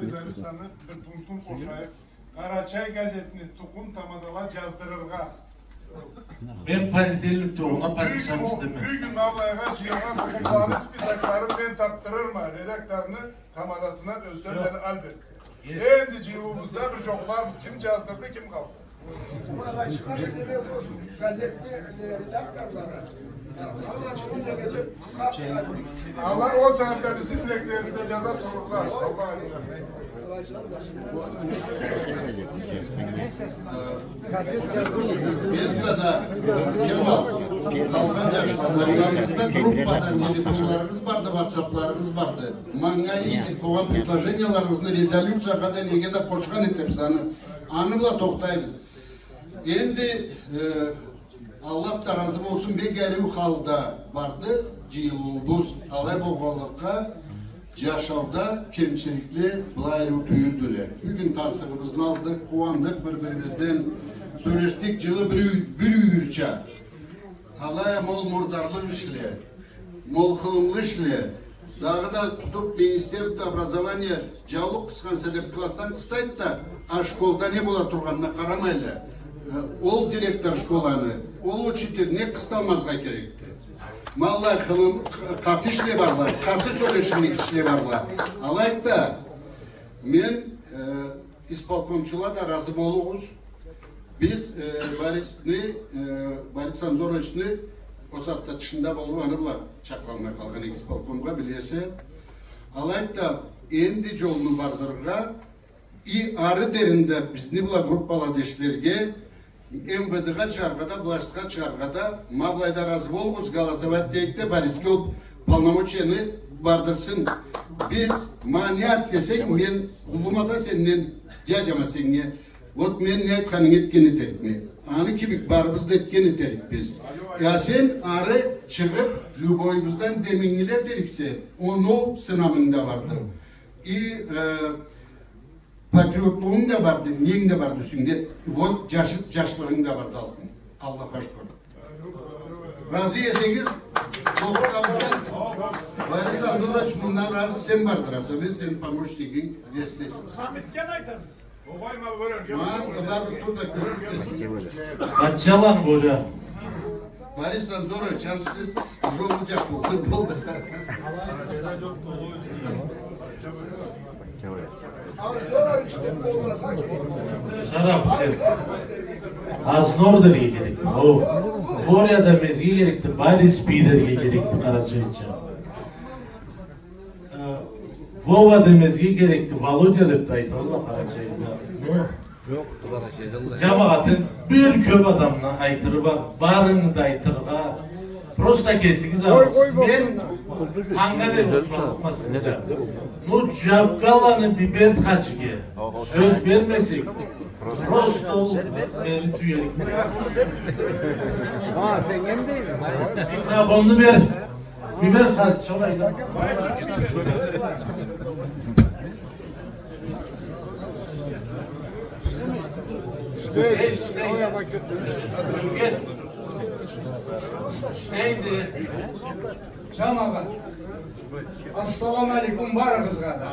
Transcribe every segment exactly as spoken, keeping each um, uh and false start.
Зариф саны бир пунктун къошайыкъ. Къарачай газетни тукъум тамадала джаздырыргъа. Мен понедельник тохуна подписаться этеме. Бюгюн ма былайгъа джыйылгъан тукъумланы списокларын мен тапдырырма редакторну тамадасына Ёзденланы Альберт. Энди джыйылыуубузда бир джокъларбыз, ким джаздырды, ким къалды. Алай ол сагъатда бизни тилеклерибизни да джаза турурла. Энди да, ким ол? Къалгъан джашларыбызда группада телефонларыгъыз барды, ватсапларыгъыз барды. Манга ийигиз, къойгъан предложенияларыгъызны резолюциягъа да, неге да къошхан этербиз аны. Аны бла тохтайбыз. Энди, э, Аллах да разы болсун, бек ариу халда барды джыйылыуубуз. Алай болгъанлыкъгъа, джашауда кемчиликле былай ариу тюйюлдюле. Бюгюн тансыгъыбызны алдыкъ, къууандыкъ бир-бирибизден, сёлешдик, джылы бир юй-, бир юйюрча. Алай а мол мурдарлыкъ ишле, мол хылымлы ишле. Дагъыда тутуб Министерство образования джаулукъ къысхан эсе деб классдан къыстайды да, а школда не бола тургъанына къарамайла. Э, ол директор школаны, ол учитель не къысталмазгъа керекди? Ма былай хылым, къ-, къаты ишле барла, къаты сёлешимик ишле барла. Алайды да, мен, э, Исполкомчула да разы болугъуз. Биз, э, Борисни, э, Борис Анзоровични ол сагъатда тышында болуб, аны бла чакъыралмай къалгъан эдик исполкомгъа, билесе. Алайды да, энди джолну бардырыргъа, и ары дерин да бизни бла группаладешлерге, М В Д-гъа чыгъаргъа да, властха чыгъаргъа да, ма былайда разы болугъуз, голосовать дейик да, Борисге ол полномочияны бардырсын. Биз, ма не эт десенг, мен уллума да сенден, дядяма сеннге, вот мен не айтханынг этген этерикме. Аны кибик барыбыз да этген этерикбиз. Я сен ары чыгъыб, любойубуздан деминги этериксе, оноу сынамынг да барды. И, э, Патриотлугъунг да барды, ненг да барды юсюнгде, вот, джаш-, джашлыгъынг да барды, алтын. Аллахха шукур. Разы эсегиз, тохтабыздан, Борис Анзорович, мындан ары сен бардыраса, мен сени помощнигинг, дестек. Хамитге не айтасыз? Ма, олар тур да кёрюрбюз. Патчаланы бёре. Борис Анзорович, аны сиз уже уллу джаш болду, болду. Шарафутдин. Азнор дерге керекди. О, Боря демезге керекди, Борис би дерге керекди, къарачайча. Э, Вова демезге керекди, Володя деб да айталла къарачайда. Джамагъат, энди бир кёб адамны айтыры бар, барыны да айтыргъа. Просто кесигиз алыгъыз. Мен анга деб соралмазма. Ну, джабгъанланы Биберт хаджиге сёз бермесек, просто ол мени тюерик. Микрофонну бер. Биберт хадж, чолай. Эй, эй. Эй, эй. Джамагъат. Ассаламу алейкум барыгъызгъа да.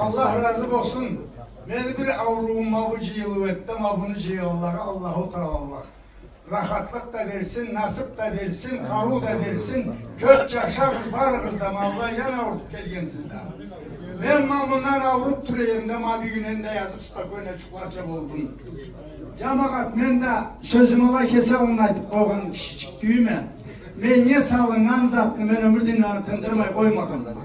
Аллах разы болсун. Мени бир ауруум ма бу джыйылыу этди, ма буну джыйгъанлагъа Аллаху Таала Аллах рахатлыкъ да берсин, насыб да берсин, къарыу да берсин. Кёб джашагъыз барыгъыз да, ма былай джан аурутуб келгенсиз да. Мен ма мындан ауруб тура эдим да, ма бюгюн энди языб спокойно джукъларча болдум. Джамагъат, мен да сёзюмю алай кеси аллында айтыб къойгъан кишичик тюйюлме. Меннге салыннган затны мен ёмюрде тындырмай къоймадым.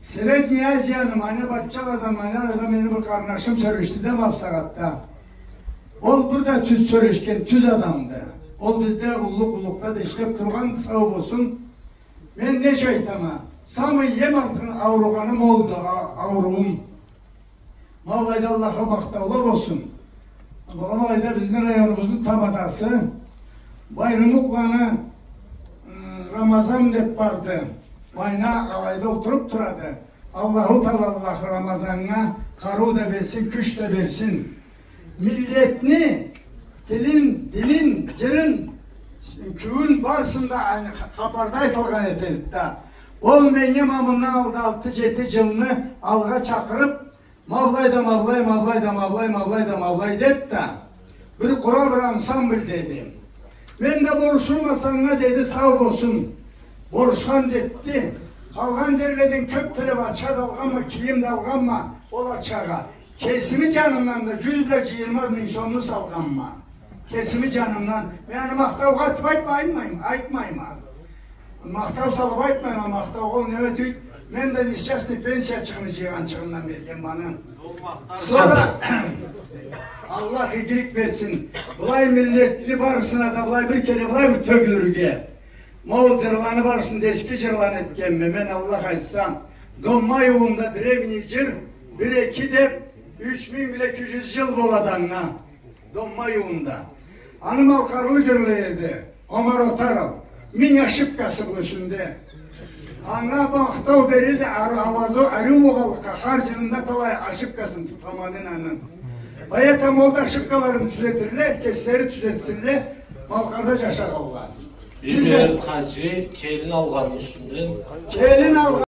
Средняя Азияны, ма не Батчаладан, ма не арадан мени бир къарнашым сёлешди да ма бусагъатда. Ол бир да тюз сёлешген, тюз адамды. Ол бизде уллу къуллукъда да ишлеб тургъан, сау болсун. Мен нечик айтама, самый эм алгъын ауругъаным олду, а-, ауруум. Ма былайда Аллахха махтаула болсун. Ма былайда бизни районубузну тамадасы Байрымукъланы, ы, Рамазан деб барды. Майна алайда олтуруб турады. Аллаху Таала Аллах Рамазаннга къарыу да берсин, кюч да берсин. Миллетни тилин, динин, джырын, кюйюн барысын да ха-, хапарда айтылгъан этеди да. Ол меннге ма мындан алда алты-джети джылны алгъа чакъырыб, ма былай да ма былай, ма былай да ма былай, ма былай да ма былай деб да, бир къура бир ансамбль деди. Мен да болушурма санга, деди, сау болсун. Болушхан да этди. Къалгъан джерледен кёб тилеб ачха да алгъанма, кийим да алгъанма ол ачхагъа. Кесими джанымдан да джюз бла джыйырма минг сомну салгъанма. Кесими джанымдан. Мен аны махтаугъа атыб айтмайма, айтмайма. Махтау салыб айтмайма, махтаугъа ол неме тюйюл. Мен да несчастный пенсиячыгъымы джыйгъанчыгъымдан бергенме аны. Сора Аллах игилик берсин. Былай миллетни барысына да былай бир кере былай бир тёгюлюрге. Ма ол джырланы барысын да эски джырланы этгенме мен, Аллах айтса. Домма юйюнде древний джыр, бир-эки деб, юч минг бла эки джюз джыл болады анга. Домма юйюнде. Аны малкъарлы джырлай эди Омар Отаров. Минг ошибкасы бла юсюнде. Анга махтау берилди, ар-, ауазы ариу болгъанлыкъгъа, хар джырында талай ошибкасын тутханма мен аны. Поэтому ол да ошибкаларын тюзетирле, кеслери тюзетсинле, малкъарда джашагъанла. Биз да Биберт хаджи келин алгъанны юсюнден. Келин алгъан.